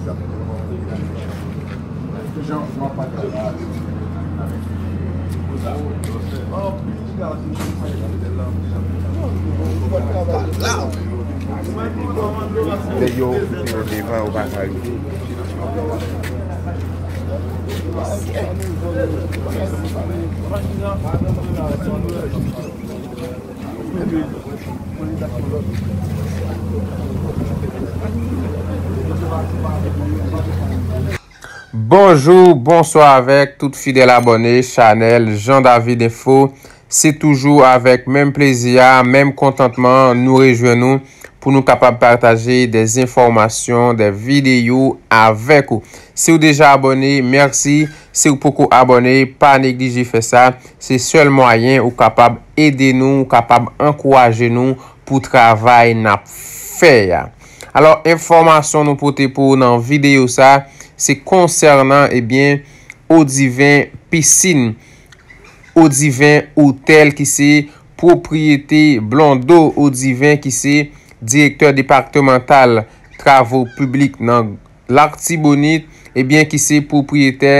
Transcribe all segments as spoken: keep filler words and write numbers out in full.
Nèg yo, yo devan, yo pa ka rive. Bonjou, bonswa avèk tout fidèl abòne chanèl Jean David Info. Se toujou avèk menm plezi a, menm kontantman nou rejwenn nou pou nou kapab pataje de enfòmasyon, de videyo avèk ou. Si w deja abòne, mèsi. Si w poko abòne, pa neglije fè sa. Se sèl mwayen ou kapab ede nou, ou kapab ankouraje nou pou travay n ap fè a. Alò, enfòmasyon nou pote pou ou nan videyo sa, se konsènan, ebyen, Odiven Pisin, Odiven Otèl ki se pwopriyete Blondeau Odiven ki se direktè depatmantal travo piblik nan Latibonit, ebyen, ki se pwopriyetè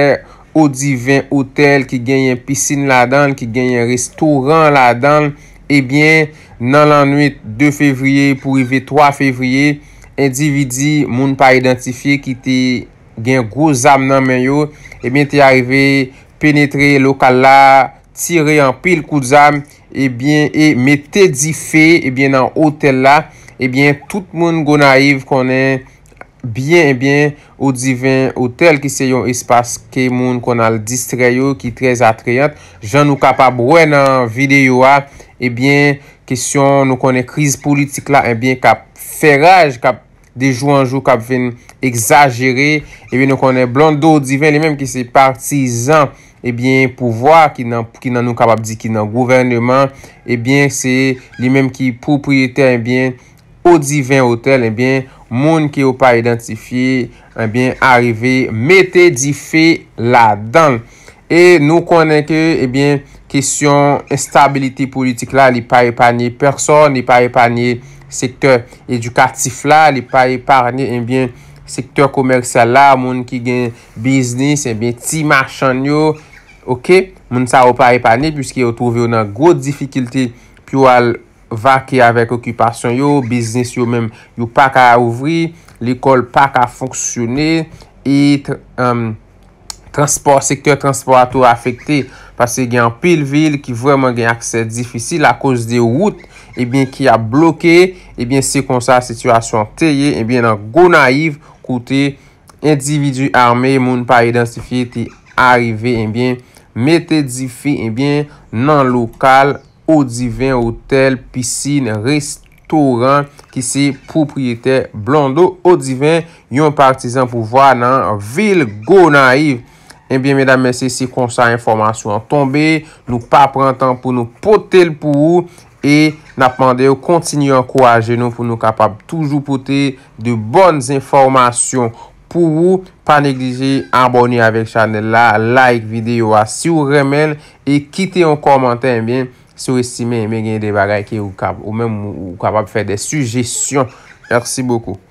Odiven Otèl ki genyen pisin ladan l, ki genyen restoran ladan l, ebyen, nan lannwit de fevriye pou rive twa fevriye, endividi moun pa idantifye ki te gen gwo zam nan men yo, ebyen, te arive penetre lokal la, tire anpil kout zam, ebyen, e mete dife, ebyen, nan otèl la, ebyen, tout moun Gonayiv konnen byen, ebyen, Odiven Otèl, ki se yon espas ke moun konn al distrè yo, ki trè atrayant. Jan nou kapab wè nan videyo a, ebyen, kesyon nou konnen kriz politik la, ebyen, k ap fè raj, k ap de jou an jou k ap vin egzajere. Ebyen, nou konnen Blondeau Odiven, li menm ki se patizan, ebyen, pouvwa, ki nan, ki nan, nou kapab di ki nan gouvèneman, ebyen, se li menm ki pwopriyetè, ebyen, Odiven Otèl, ebyen, moun ke yo pa idantifye, ebyen, arive mete dife ladan l. E nou konnen ke, ebyen, kesyon enstabilite politik la, li pa epanye pèsòn, li pa epanye sektè edikatif la, li pa epanye, ebyen, sektè komèsyal la, moun ki gen biznis, ebyen, ti machann yo, oke, moun sa yo pa epanye, piske yo twouve yo nan gwo difikilte pou yo al vake avèk okipasyon yo, biznis yo menm, yo pa ka ouvri, lekòl pa ka fonksyone, e tr-, em, transpò, sektè transpò a tou afekte, paske gen anpil vil ki vrèman gen aksè difisil akoz de wout, ebyen, ki ap bloke, ebyen, se konsa sitiyasyon an te ye, ebyen, nan Gonayiv, kote endividi ame, moun pa idantifye, te arive, ebyen, mete dife, ebyen, nan lokal Odiven Otèl, Pisin, Restoran, ki se pwopriyetè Blondeau Odiven, yon patizan pouvwa nan vil Gonayiv. Ebyen, medam, mesye, se konsa enfòmasyon an tonbe. Nou pa pran tan pou nou pote l pou ou. E n ap mande w kontinye ankouraje nou pou nou kapab toujou pote de bòn enfòmasyon pou ou. Pa neglije abòne avèk chanèl la, like videyo a si w renmen l, e kite yon kòmantè, ebyen, si w estime, ebyen, gen de bagay ke ou kab-, ou menm ou, ou kapab fè de sijesyon. Mèsi bokou.